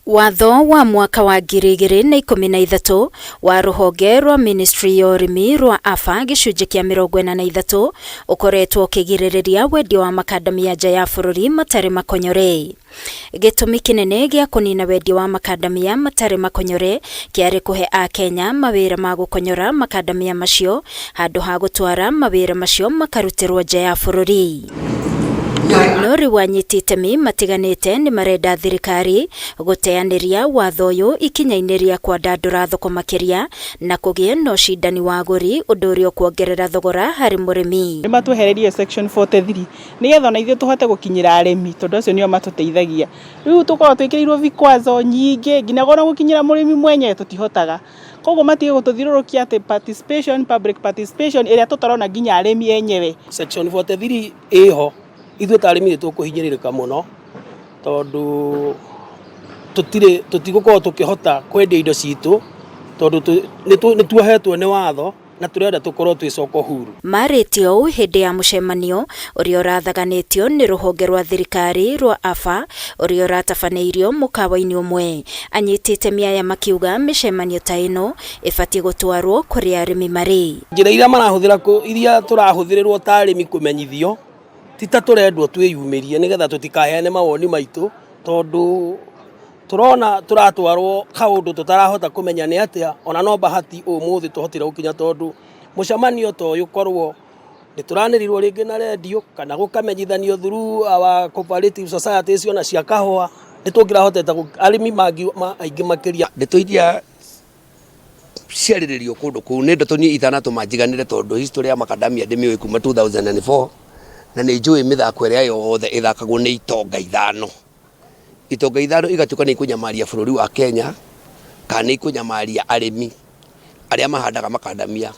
Watho wa mwaka wa 2013 wa rũhonge rwa Ministry ya ũrĩmi rwa AFA gĩcunjĩ kĩa 43 ũkoretwo ũkĩgirĩrĩria wendia wa makandamia nja ya bũrũri matarĩ makonyore. Gĩtũmi kĩnene gĩa kũnina wendia wa makandamia matarĩ makonyore kĩarĩ kũhe Akenya mawĩra ma gũkonyora makandamia macio handũ ha gũtwara mawĩra macio makarutĩrwo nja ya bũrũri. No rĩu anyiti itemi matiganĩte nĩ marenda thirikari gũteanĩria watho ũyũ ikinya-inĩ rĩa kwandandũra thoko makĩria na kũgĩe na ũcindani wa agũri ũndũ ũrĩa ũkuongerera thogora harĩ mũrĩmi. Nĩ matwehererie section 43 nĩgetha ona ithuĩ tũhote gũkinyĩra arĩmi, tondũ acio nĩo matũteithagia. Rĩu tũkoragwo twĩkĩrĩirwo vikwazo nyingĩ nginya ona gũkinyĩra mũrĩmi mwenyewe tũtihotaga. Koguo matige gũtũthiũrũrũkia atĩ participation, public participation ĩrĩa tũtarona nginya arĩmi enyewe. Section 43 ĩho, ithuĩ ta arĩmi nĩ tũkũhinyĩrĩrĩka mũno tondũ tũtirĩ tũtigũkorwo tũkĩhota kwendia indo citũ tondũ nĩ tuohetwo nĩ watho na tũrenda tũkorwo twĩ soko huru. Marĩtie ũũ hĩndĩ ya mũcemanio ũrĩa ũrathaganĩtio nĩ rũhonge rwa thirikari rwa AFA ũrĩa ũratabanĩirio mũkawa-inĩ ũmwe. Anyiti itemi aya makiuga mĩcemanio ta ĩno ĩbatiĩ gũtwarwo kũrĩa arĩmi marĩ. Njĩra iria marahũthĩra, iria tũrahũthĩrĩrwo ta arĩmi kũmenyithio, ti ta tũrendwo twĩyumĩrie nĩgetha tũtikaheane mawoni maitũ, tondũ tũrona tũratwarwo kaũndũ tũtarahota kũmenya nĩ atĩa. Ona no bahati ũmũthĩ tũhotire gũkinya, tondũ mũcemanio ta ũyũ korwo nĩ tũranĩrirwo rĩngĩ na rendio kana gũkamenyithanio through our cooperative societies ona cia kahũa, nĩ tũngĩrahotete arĩmi mangĩ aingĩ makĩria. Ndeto iria ciarĩrĩrio kũndũ kũu nĩ ndeto niĩ itanatũma njiganĩre, tondũ history ya macadamia ndĩmĩũĩ kuma 2004, na nĩ njũĩ mĩthako ĩrĩa yothe ĩthakagwo nĩ itonga ithano. Itonga ithano igatuĩka nĩ ikũnyamaria bũrũri wa Kenya kana nĩ ikũnyamaria arĩmi arĩa mahandaga makandamia,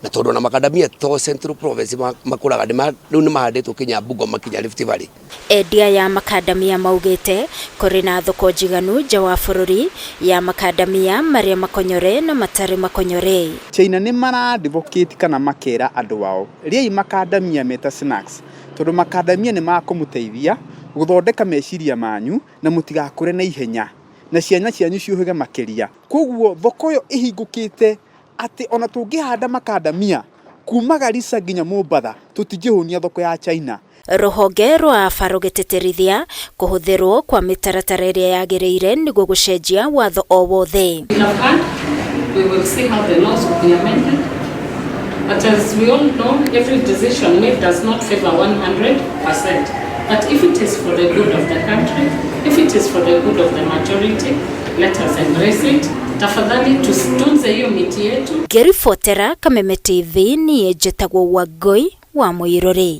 na tondũ ona makandamia to Central Province makũraga, rĩu nĩ mahandĩtwo kinya Bungoma, kinya Rift Valley. Endia ya makandamia maugĩte kũrĩ na thoko njiganu nja wa bũrũri ya makandamia marĩa makonyore na matarĩ makonyore. China nĩ mara advocate kana makera andũ ao rĩai makandamia meta snacks, tondũ makandamia nĩ makũmũteithia gũthondeka meciria manyu na mũtigakũre na ihenya na ciana cianyu ciũhĩge makĩria. Koguo thoko ĩyo ĩhingũkĩte atĩ ona tũngĩhanda makandamia kuma Garissa nginya Mombatha, tũtingĩhũnia thoko ya China. Rũhonge rwa AFA rũgĩtĩtĩrithia kũhũthĩrwo kwa mĩtaratara ĩrĩa yagĩrĩire nĩguo gũcenjia watho o wothe. We have heard, we will see how the laws will be amended. But as we all know, every decision made does not favor 100%. But if it is for the good of the country, if it is for the good of the majority, let us embrace it. Tafadhali tusitunze hiyo miti yetu. Ngĩribotera Kameme TV, niĩ njĩtagwo Wangũi wa Mũirũrĩ.